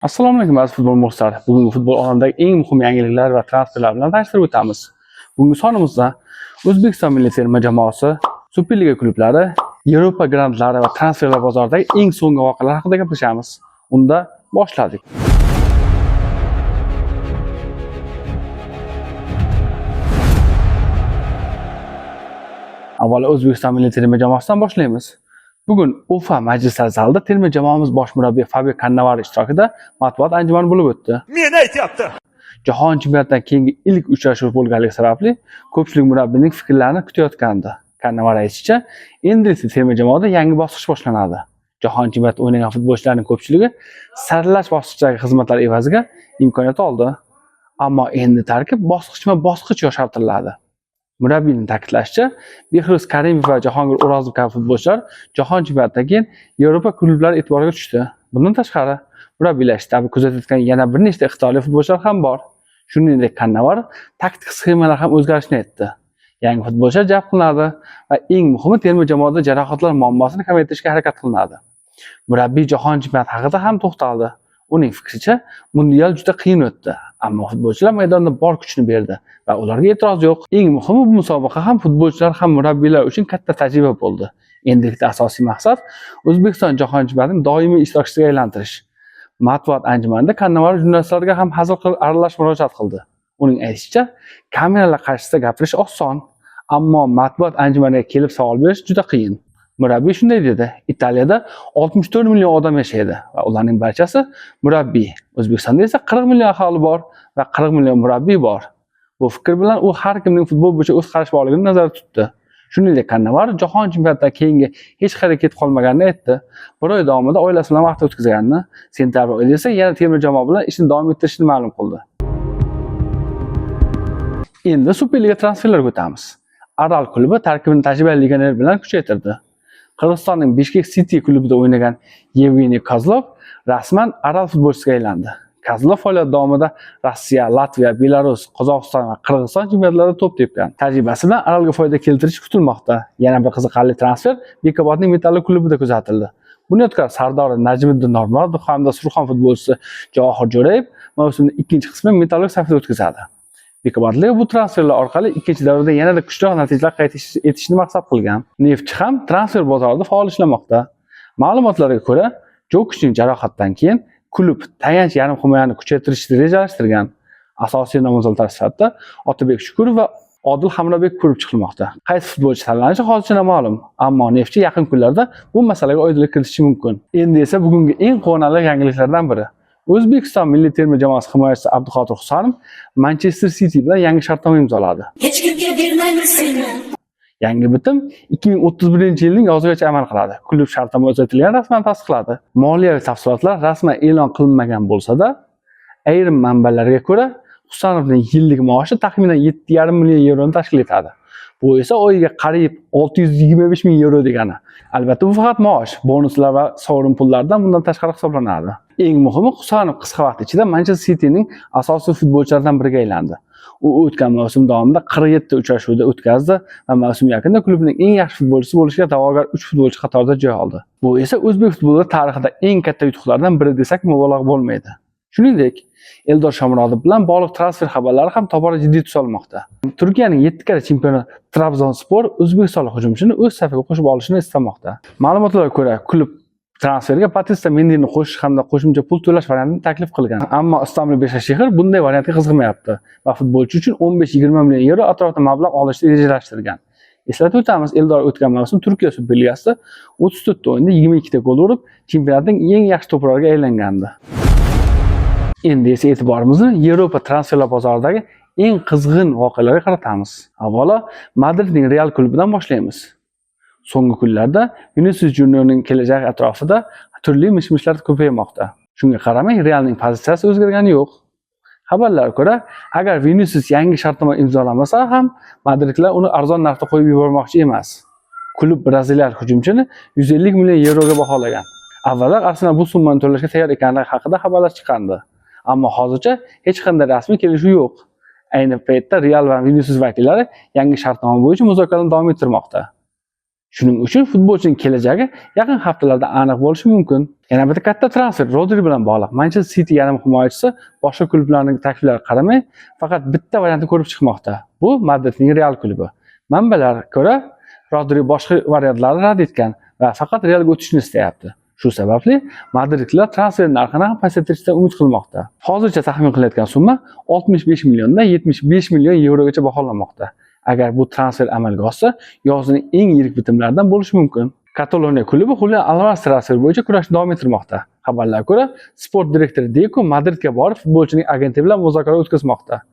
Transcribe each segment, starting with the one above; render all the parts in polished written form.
Assalomu alaykum aziz futbol muxlislari. Bugungi futbol olamidagi eng muhim yangiliklar va transferlar bilan tanishtirib o'tamiz. Bugungi sonimizda O'zbekiston milliy terma jamoasi, Superliga klublari, Yevropa grandlari va transferlar bozoridagi eng so'nggi voqealar haqida gaplashamiz. Unda boshladik. Avvalo O'zbekiston milliy terma jamoasidan boshlaymiz. Bugun Ufa majlislar zalida terma jamoamiz bosh murabbiyi Fabio Cannavaro ishtirokida matbuot anjumani bo'lib o'tdi. Meni aytyapti. Jahon chempionatidan keyingi ilk uchrashuv bo'lganligi sababli ko'pchilik murabbiyning fikrlarini kutayotgandi. Cannavaro aytishicha, endilikda terma jamoada yangi bosqich boshlanadi. Jahon chempionatida o'ynagan futbolchilarning ko'pchiligi saralash bosqichidagi xizmatlar evaziga imkoniyat oldi. Ammo endi tarkib bosqichma-bosqich yoshartiriladi. Murabbiyning ta'kidlashicha, Behruz Karimov va Jahongir O'rozov kabi futbolchilar jahon chempionatidan keyin Yevropa klublari e'tiboriga tushdi. Bundan tashqari, murabbiylar shtabi kuzatayotgan yana bir nechta iqtidorli futbolchilar ham bor. Shuningdek, Cannavaro taktik sxemalar ham o'zgarishini aytdi. Yangi futbolchilar jalb qilinadi va eng muhimi terma jamoada jarohatlar muammosini kamaytirishga harakat qilinadi. Murabbiy jahon chempionati haqida ham to'xtaldi. Uning fikricha, mundial juda qiyin o'tdi, ammo futbolchilar maydonda bor kuchini berdi va ularga e'tiroz yo'q. Eng muhimi bu musobaqa ham futbolchilar ham murabbiylar uchun katta tajriba bo'ldi. Endilikda asosiy maqsad O'zbekiston jahon chempionatining doimiy ishtirokchisiga aylantirish. Matbuot anjumanida Cannavaro jurnalistlarga ham hazil qilib aralash murojaat qildi. Uning aytishicha, kameralar qarshisida gapirish oson, ammo matbuot anjumaniga kelib savol berish juda qiyin. Murabbiy shunday dedi: Italiyada 64 million odam yashaydi va ularning barchasi murabbiy. O'zbekistonda esa 40 million aholi bor va 40 million murabbiy bor. Bu fikr bilan u har kimning futbol bo'yicha o'z qarashi borligini nazarda tutdi. Shuningdek, Cannavaro jahon chempionatidan keyingi hech qayerga ketib qolmaganini aytdi. Bir oy davomida oilasi bilan vaqt o'tkazganini, sentabr oyida esa yana terma jamoa bilan ishni davom ettirishini ma'lum qildi. Endi Superliga transferlariga o'tamiz. Aral klubi tarkibini tajribali legioner bilan kuchaytirdi. Qirg'izistonning Bishkek City klubida o'ynagan Yevgeniy Kozlov rasman Aral futbolchisiga aylandi. Kozlov faoliyati davomida Rossiya, Latviya, Belarus, Qozog'iston va Qirg'iziston chempionatlarida to'p tepgan. Tajribasi bilan Aralga foyda keltirishi kutilmoqda. Yana bir qiziqarli transfer Bekobodning Metallurg klubida kuzatildi. Bunyodkor Sardori Najmiddin Normurodov hamda Surxon futbolchisi Javohir Jo'rayev mavsumning ikkinchi qismini Metallurg safida o'tkazadi. Bekobodlik bu transferlar orqali ikkinchi davrda yanada kuchliroq natijalar qayd etishni maqsad qilgan. Neftchi ham transfer bozorida faol ishlamoqda. Ma'lumotlarga ko'ra, Jokichning jarohatdan keyin klub tayanch yarim himoyani kuchaytirishni rejalashtirgan. Asosiy nomzodlar sifatida Otabek Shukurov va Odil Hamrobek ko'rib chiqilmoqda. Qaysi futbolchi tanlanishi hozircha noma'lum, ammo Neftchi yaqin kunlarda bu masalaga oydinlik kiritishi mumkin. Endi esa bugungi eng quvonarli yangiliklardan biri. O'zbekiston milliy terma jamoasi himoyachisi Abduqodir Husanov Manchester City bilan yangi shartnoma imzoladi. Hech kimga bermaymiz seni. Yangi bitim 2031-yilning yozigacha amal qiladi. Klub shartnoma uzaytirilgani rasman tasdiqladi. Moliyaviy tafsilotlar rasman e'lon qilinmagan bo'lsa-da, ayrim manbalarga ko'ra, Husanovning yillik maoshi taxminan 7,5 million yevroni tashkil etadi. Bu esa oyiga qariyb 625 ming yevro degani. Albatta bu faqat maosh, bonuslar va sovrin pullardan bundan tashqari hisoblanadi. Eng muhimi Husanov qisqa vaqt ichida Manchester Cityning asosiy futbolchilaridan biriga aylandi. U o'tgan mavsum davomida 47 ta uchrashuvda o'tkazdi va mavsum yakunida klubning eng yaxshi futbolchisi bo'lishga da'vogar 3 futbolchi qatorida joy oldi. Bu esa o'zbek futboli tarixida eng katta yutuqlardan biri desak mubolag'a bo'lmaydi. Shuningdek, Eldor Shomurodov bilan bog'liq transfer xabarlari ham tobora jiddiy tus olmoqda. Turkiyaning 7 karra chempioni Trabzonspor o'zbekistonlik hujumchini o'z safiga qo'shib olishini istamoqda. Ma'lumotlarga ko'ra, klub transferga Batista Mendini qo'shish hamda qo'shimcha pul to'lash variantini taklif qilgan. Ammo Istanbul Beshakshehir bunday variantga qiziqmayapti va futbolchi uchun 15-20 million yevro atrofida mablag' olishni rejalashtirgan. Eslatib o'tamiz, Eldor o'tgan mavsum Turkiya Superligasida 34 ta o'yinda 22 ta gol urib, chempionatning eng yaxshi to'purariga aylangandi. Endi esa e'tiborimizni Yevropa transferlar bozoridagi eng qizg'in voqealarga qaratamiz. Avvalo Madridning Real klubidan boshlaymiz. So'nggi kunlarda Vinicius Juniorning kelajagi atrofida turli mish-mishlar ko'paymoqda. Shunga qaramay Realning pozitsiyasi o'zgargani yo'q. Xabarlarga ko'ra, agar Vinicius yangi shartnoma imzolamasa ham madridliklar uni arzon narxda qo'yib yubormoqchi emas. Klub braziliyalik hujumchini 150 million yevroga baholagan. Avvalroq Arsenal bu summani to'lashga tayyor ekanligi haqida xabarlar chiqqandi. Ammo hozircha hech qanday rasmiy kelishuv yo'q. Ayni paytda Real va Vinicius vakillari yangi shartnoma bo'yicha muzokaralarni davom ettirmoqda. Shuning uchun futbolchining kelajagi yaqin haftalarda aniq bo'lishi mumkin. Yana bitta katta transfer Rodri bilan bog'liq. Manchester City yarim himoyachisi boshqa klublarning takliflariga qaramay, faqat bitta variantni ko'rib chiqmoqda. Bu Madridning Real klubi. Manbalarga ko'ra, Rodri boshqa variantlarni rad etgan va faqat Realga o'tishni istayapti. Shu sababli madridliklar transfer narxini ham pasaytirishdan umid qilmoqda. Hozircha taxmin qilayotgan summa 65 milliondan 75 million yevrogacha baholanmoqda. Agar bu transfer amalga oshsa, yozning eng yirik bitimlaridan bo'lishi mumkin. Kataloniya klubi Julian Alvarez transferi bo'yicha kurashni davom ettirmoqda. Xabarlarga ko'ra, sport direktori Deko Madridga borib, futbolchining agenti bilan muzokara o'tkazmoqda.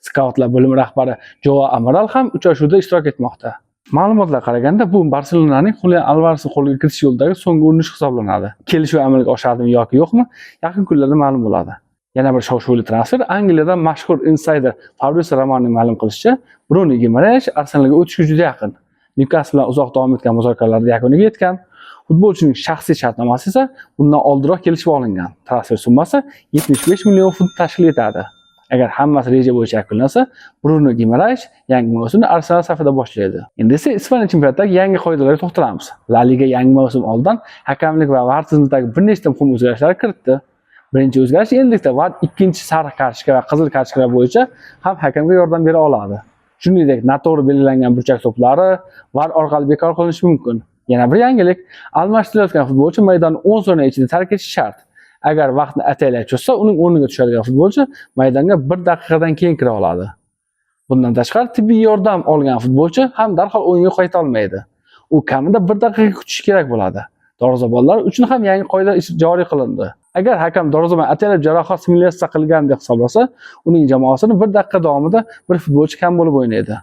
Skautlar bo'limi rahbari Joao Amaral ham uchrashuvda ishtirok etmoqda. Ma'lumotlarga qaraganda, bu Barselonaning Julian Alvarezni qo'lga kiritish yo'lidagi so'nggi urinish hisoblanadi. Kelishuv amalga oshadimi yoki yo'qmi, yaqin kunlarda ma'lum bo'ladi. Yana bir shov-shuvli transfer. Angliyadan mashhur insayder Fabrizio Romanoning ma'lum qilishicha, Bruno Gimaraesh Arsenalga o'tishga juda yaqin. Newcastle bilan uzoq davom etgan muzokaralarda yakuniga yetgan. Futbolchining shaxsiy shartnomasi esa bundan oldinroq kelishib olingan. Transfer summasi 75 million funt tashkil etadi. Agar hammasi reja bo'yicha yakunlansa, Bruno Gimaraesh yangi mavsumni Arsenal safida boshlaydi. Endi esa Ispaniya chempionatidagi yangi qoidalarga to'xtalamiz. La Liga yangi mavsum oldidan hakamlik va VAR tizimidagi bir nechta muhim o'zgarishlar kiritdi. Birinchi o'zgarish: endilikda VAR ikkinchi sariq kartochka va qizil kartochkalar bo'yicha ham hakamga yordam bera oladi. Shuningdek, noto'g'ri belgilangan burchak to'plari VAR orqali bekor qilinishi mumkin. Yana bir yangilik: almashtirilayotgan futbolchi maydonni 10 soniya ichida tark etishi shart. Agar vaqtni ataylab cho'zsa, uning o'rniga tushadigan futbolchi maydonga 1 daqiqadan keyin kira oladi. Bundan tashqari, tibbiy yordam olgan futbolchi ham darhol o'yinga qayta olmaydi. U kamida 1 daqiqa kutishi kerak bo'ladi. Darvozabonlar uchun ham yangi qoida joriy qilindi. Agar hakam darvozabon ataylab jarohat simulyatsiya qilgan deb hisoblasa, uning jamoasini 1 daqiqa davomida bir futbolchi kam bo'lib o'ynaydi.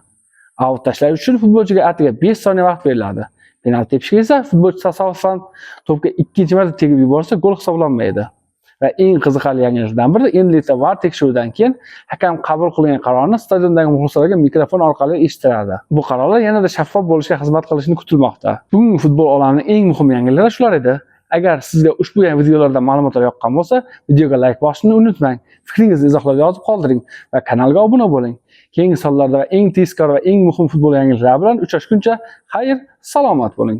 Aut tashlash uchun futbolchiga atigi 5 soniya vaqt beriladi. Penalti tepishga esa futbolchi tasodifan to'pga ikkinchi marta tegib yuborsa, gol hisoblanmaydi. Va eng qiziqarli yangiliklardan biri: endilikda VAR tekshiruvidan keyin hakam qabul qilgan qarorni stadiondagi muxlislarga mikrofon orqali eshittiradi. Bu qarorlar yanada shaffof bo'lishiga xizmat qilishini kutilmoqda. Bugungi futbol olamining eng muhim yangiliklari shular edi. Agar sizga ushbu videolardan ma'lumotlar yoqqan bo'lsa, videoga layk bosishni unutmang. Fikringizni izohlarda yozib qoldiring va kanalga obuna bo'ling. Keyingi sonlarda va eng tezkor va eng muhim futbol yangiliklari bilan uchrashguncha xayr, salomat bo'ling.